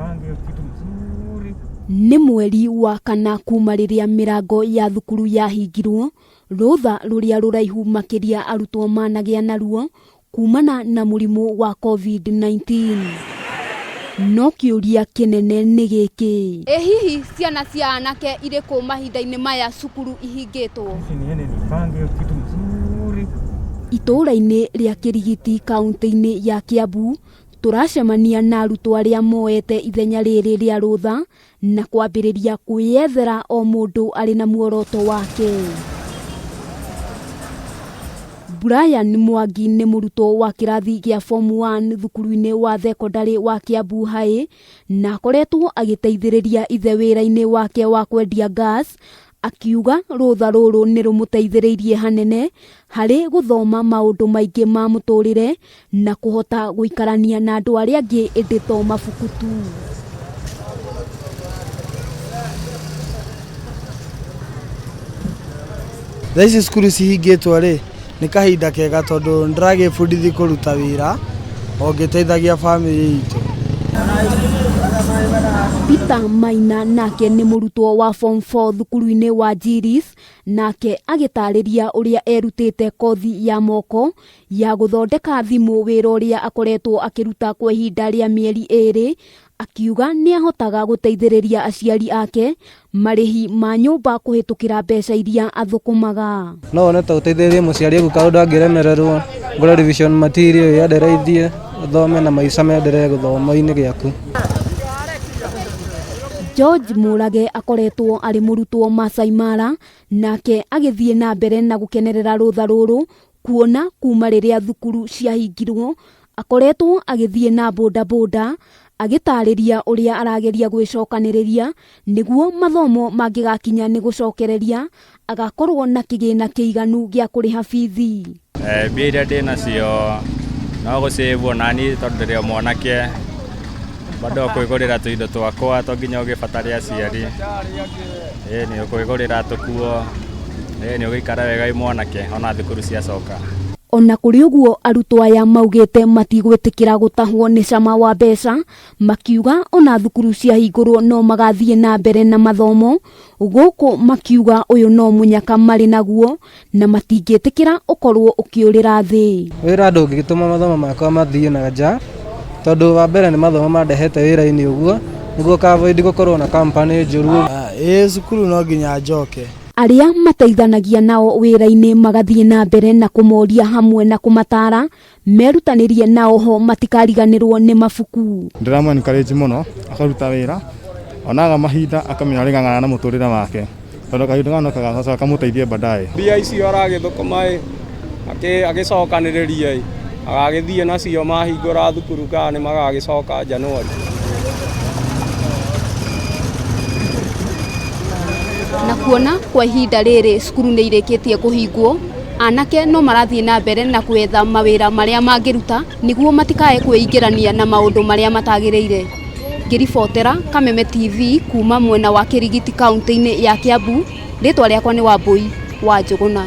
Nipange hiyo kitu mzuri. Nĩ mweri wa kana kuma rĩrĩa mĩrango ya thukuru yahingirwo, rũtha rũrĩa rũraihu makĩria arutwo managĩa naruo kumana na mũrimũ wa COVID-19. No kĩũria kĩnene nĩ gĩkĩ. Ĩ hihi ciana cia anake irĩ kũ mahinda-inĩ maya cukuru ihingĩtwo? Sisi niende nipange hiyo kitu mzuri. Itũũra-inĩ rĩa Kĩrigiti kaũntĩ-inĩ ya Kiambu, tũracemania na arutwo arĩa moete ithenya rĩrĩ rĩa rũtha na kwambĩrĩria kwĩyethera o mũndũ arĩ na muoroto wake. Brian Mwangi nĩ mũrutwo wa kĩrathi gĩa form 1 thukuru-inĩ wa thekondarĩ wa Kiambu High na akoretwo agĩteithĩrĩria ithe wĩra-inĩ wake wa kwendia gas, akiuga rũtha rũrũ nĩ rũmũteithĩrĩirie hanene harĩ gũthoma maũndũ maingĩ ma mũtũrĩre na kũhota gũikarania na andũ arĩa angĩ ĩndĩ to mabuku tu. Thaa ici cukuru cihingĩtwo rĩ, nĩ kahinda kega tondũ nĩndĩragĩbundithia kũruta wĩra o ngĩteithagia bamĩrĩ itũ. Peter Maina nake nĩ mũrutwo wa form 4 thukuru-inĩ wa Jiris, nake agĩtarĩria ũrĩa erutĩte kothi ya moko ya gũthondeka thimũ, wĩra ũrĩa akoretwo akĩruta kwa ihinda rĩa mĩeri 2, akiuga nĩ ahotaga gũteithĩrĩria aciari ake marĩhi ma nyũmba kũhĩtũkĩra mbeca iria athũkũmaga. No wone ta ũteithĩrĩrie mũciari waku kaũndũ angĩremererwo, ngũre revision material ĩendereithie ũthome na maica menderee gĩthomo-inĩ gĩaku. George Mũrage akoretwo arĩ mũrutwo Masai Mara, nake agĩthiĩ na mbere na gũkenerera rũtha rũrũ kuona kuma rĩrĩa thukuru ciahingirwo akoretwo agĩthiĩ na bodaboda, agĩtarĩria ũrĩa arageria gwĩcokanĩrĩria nĩguo mathomo mangĩgakinya nĩ gũcokereria agakorwo na kĩgĩna kĩiganu gĩa kũrĩha bithi. Mbia iria ndĩ nacio no gũcĩvwo nani tondũ ndĩrĩ o mwanake, bado kwĩgũrĩra tũindo twakwa to nginya ũgĩbatare aciari. Nĩ ũkwĩgũrĩra tũkuo, nĩ ũgũikara wega wĩ mwanake ona thukuru ciacoka. Ona kũrĩ ũguo arutwo aya maugĩte matigwĩtĩkĩra gũtahwo nĩ cama wa mbeca, makiuga ona thukuru ciahingũrwo no magathiĩ na mbere na mathomo, gũkũ makiuga ũyũ no mũnyaka marĩ naguo na matingĩtĩkĩra ũkorwo ũkĩũrĩra thĩ. Wĩra ndũngĩgĩtũma mathomo makwa mathiĩ na nja, tondũ wa mbere nĩ mathomo mandehete wĩra-inĩ ũguo, nĩguo ka avoid gũkorwo na company njũru. Ĩĩ cukuru no nginya njoke. Arĩa mateithanagia nao wĩra-inĩ magathiĩ na mbere na kũmoria hamwe na kũmatara merutanĩrie nao ho matikariganĩrwo nĩ mabuku. Ndĩramũ encourage mũno akaruta wĩra onaga mahinda akamenya ũrĩa ng'ang'ana na mũtũrĩre wake, tondũ kahinda kau no gagacoka kamũteithie baadaye. Mbia icio aragĩthũkũma ĩ, agĩcokanĩrĩria ĩ, agagĩthiĩ nacio mahingũra thukuru kana nĩ magagĩcoka Januari. Na kuona kwa ihinda rĩrĩ cukuru nĩ irĩkĩtie kũhingwo, anake no marathiĩ na mbere na gwetha mawĩra marĩa mangĩruta nĩguo matikae kwĩingĩrania na maũndũ marĩa matagĩrĩire. Ngĩribotera Kameme TV kuma mwena wa Kĩrigiti kaũntĩ-inĩ ya Kiambu, rĩtwa rĩakwa nĩ Wambui wa Njũgũna.